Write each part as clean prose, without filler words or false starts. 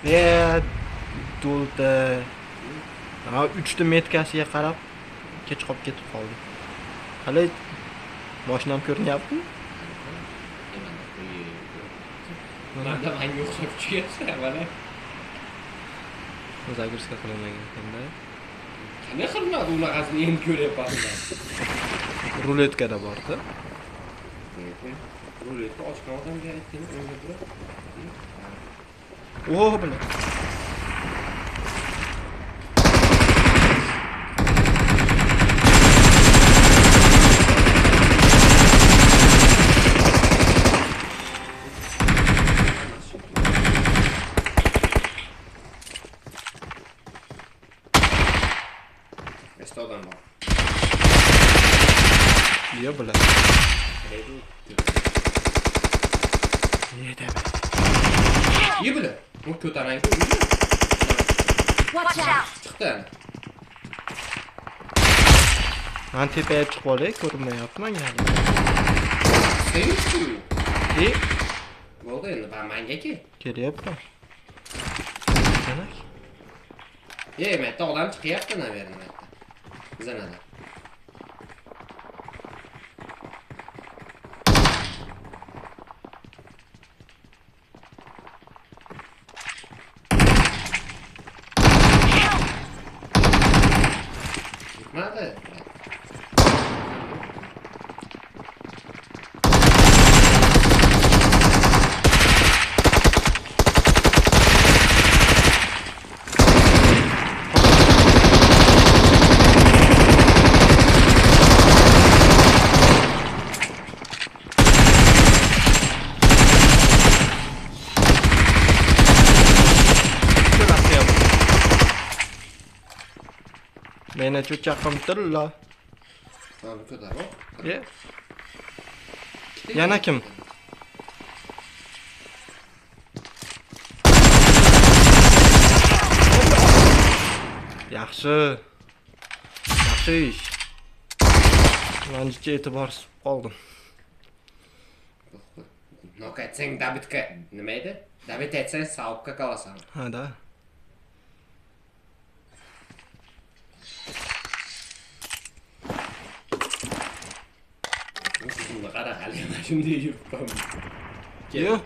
Ya, to'lta. Ha, 3 ta metkasiga qarab kech qolib ketib qoldi. Hali mashinam ko'rinyaptimi? Manda menga o'xshab tushyapti, mana. Загрузка qilinmagan ekanda. Qanday qilinadi unaqasini endi ko'ryapman. Ruletkada bordi. Ruletka ochgan odamga aytgin, unga turib. O, bilan. Odam bor. Yo, bilan. Yetadi. Ye bilan. Bu ko'taranki. Watch out. Chiqdi ana. Men tepaga chiqib olay, ko'rinmayapti menga hali. Sen-ku. E? Bo'ldi endi, menga kel. Kelyapti. Demak. E, menda odam chiqyapti, naverное. Zanada. Yetmadi. Meni cho'chaqim tilla. Tamam, ko'tarib. Ye. Yana kim? Yaxshi. Yaxshi ish. Men jicha e'tiborsiz qoldim. Nok aytsang Davidga nima edi? David aytsang savobga qolasan. Ha, da. Qara hali mana shunday yuribman. Yo'q.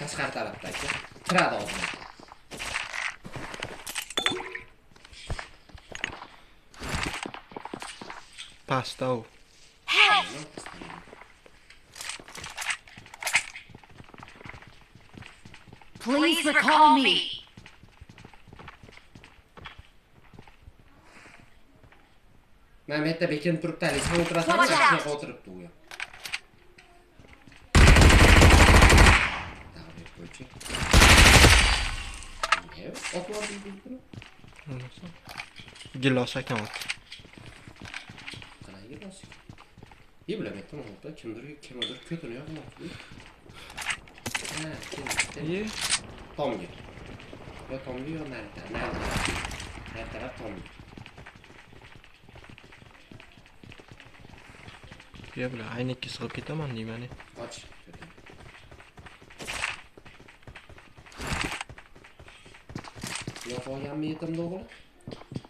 Tashqari tarafda aka. Kiradi hozir. Pastda u. Please recall me. Men bu yerda bekinib turibdi, hali sen o'tirasan, shunaqa o'tiribdi u ham. Gilos ekan ot. Qanaqa gilos? Ye bilamayapman, o'rta kimdir kimdir ko'tini yoqmoqchi. Ha, ye. Tomga. Yo tomga yo nari taraf. Nari taraf tomga. Ya bilan aynakka sig'ib ketaman deyman. Och. Yo'q olganmi yetimni o'g'li?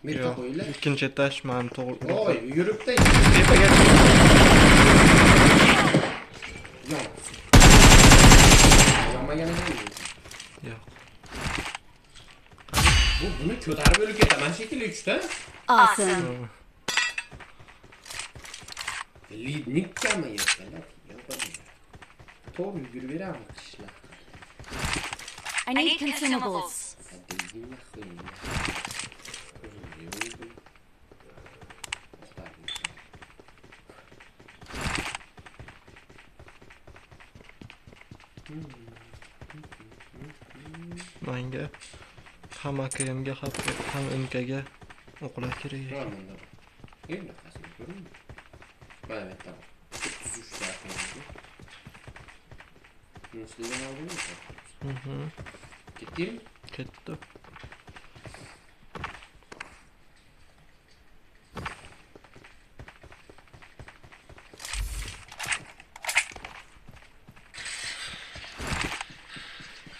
Merka qo'yinglar. Ikkinchi etaj men to'g'ri. Oy, yuribdi. Tepaga. Yo'q. Yonmagan ekan. Yo'q. Bu buni ko'tarib o'lib ketaman shekilli 3 ta. Awesome. Lidnikkami yerdalar? To'g'ri yugurib beramiz qishlar. I need consumables. Menga ham AKMga ham MKga o'qlar kerak ekan. Mana bu yerda 33 ta AKMga. Bunisidan oldingmi? Ketdingmi? Ketdi.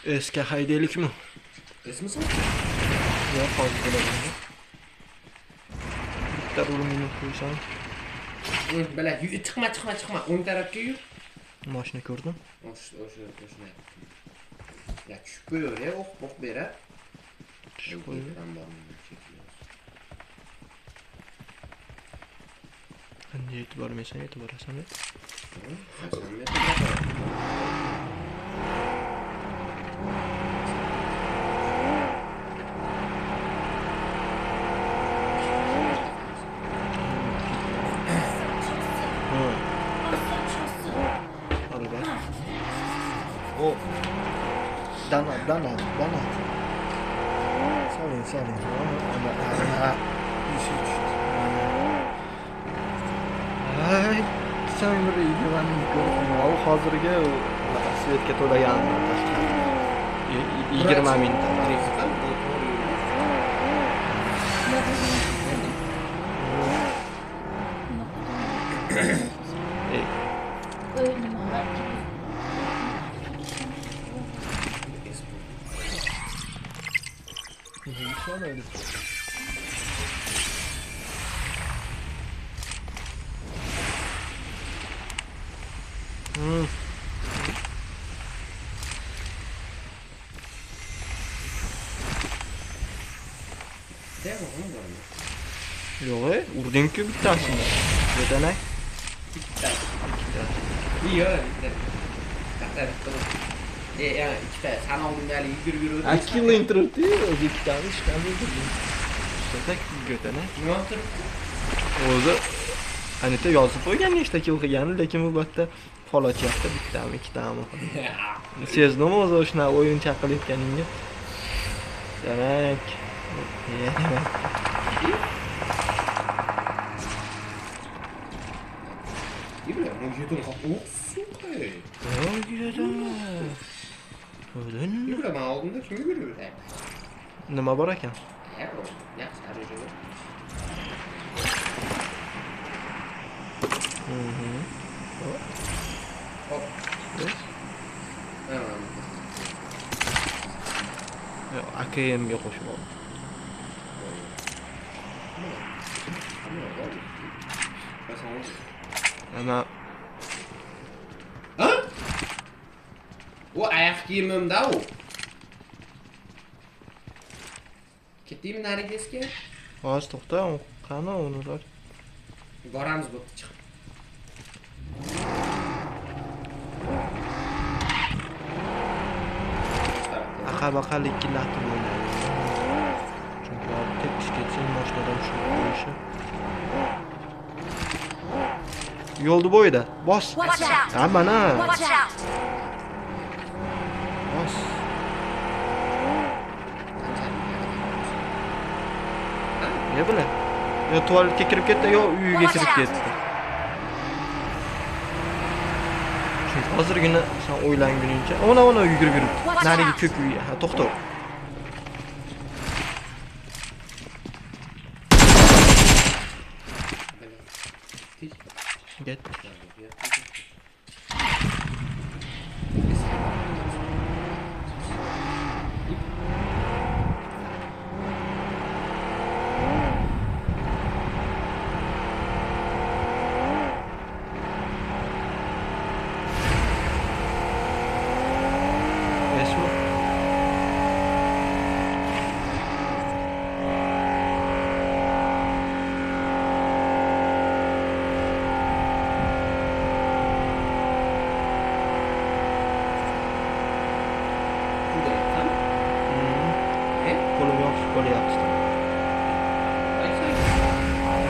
Eski haydaylikmi? Esmisan? Yo'q, hozir bo'ladi. Bitta rulini qo'ysam. Bala, chiqma, chiqma, chiqma. O'ng tarafga yur. Mashina ko'rdim. O'sha. Ya tushib qo'yaver, ya, o'q berar. Tushib qo'yaver. Endi yetib bormaysan, yetib borasan. Donat. Soling. Ay, sen bir yigirmanini ko'rdim. U hozirgi svetga to'lagandan tashqari. 20 mingta. Ey. Yo'q, urding-ku bittasini. Bedanak. Bitta. Yo'q, bitta. Bitta. Ya, ikkita. San oldinda hali yugurib yurib. Akilling turibdi, o'zi ikkitani ishdan o'ldirdi. Tak go'tana. Nima turibdi? O'zi anita yozib qo'ygan nechta kill qilganini, lekin bu yerda fol ochyapti, bittami, ikkitami. Sezdim o'zi o'shana o'yinchoq qilayotganingni. Demak, demak. Man oldimda kim yugurib? Nima bor ekan? AKMga qo'shib oldim. Ama Ha? O ayoq kiyimimda u. Ketdingmi nariga eski? Hozir to'xta, qani ular? Boramiz bo'pti, chiq. Aqa-baqalik ikkilatib o'ynaydi. Chunki hozir tepish ketsang mashinadan tushib qo'yishi. Yo'lni bo'yida. Bos. Ha, mana. Bos. Ne bilan? Yo tualetga kirib ketdi, yo uyiga kirib ketdi. Chunki hozirgina sen o'ylanguningcha, ona yugurib yuribdi. Narigi ko'k uyga. Ha, to'xta. Get.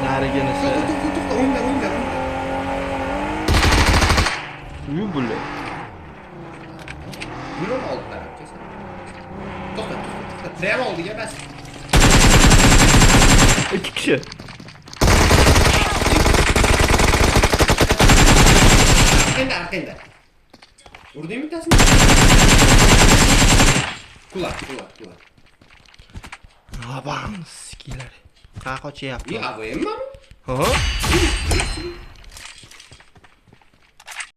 Nariginisi. To'xta, o'ngda. Uy bular. Yurib oldi tarafga sen. To'xta. Prem oldiga bas. 2 kishi. Arqangda. Urdingmi bittasini? Kulak. Abam sikilari. Qaqochyapti. AVMmi? Ha?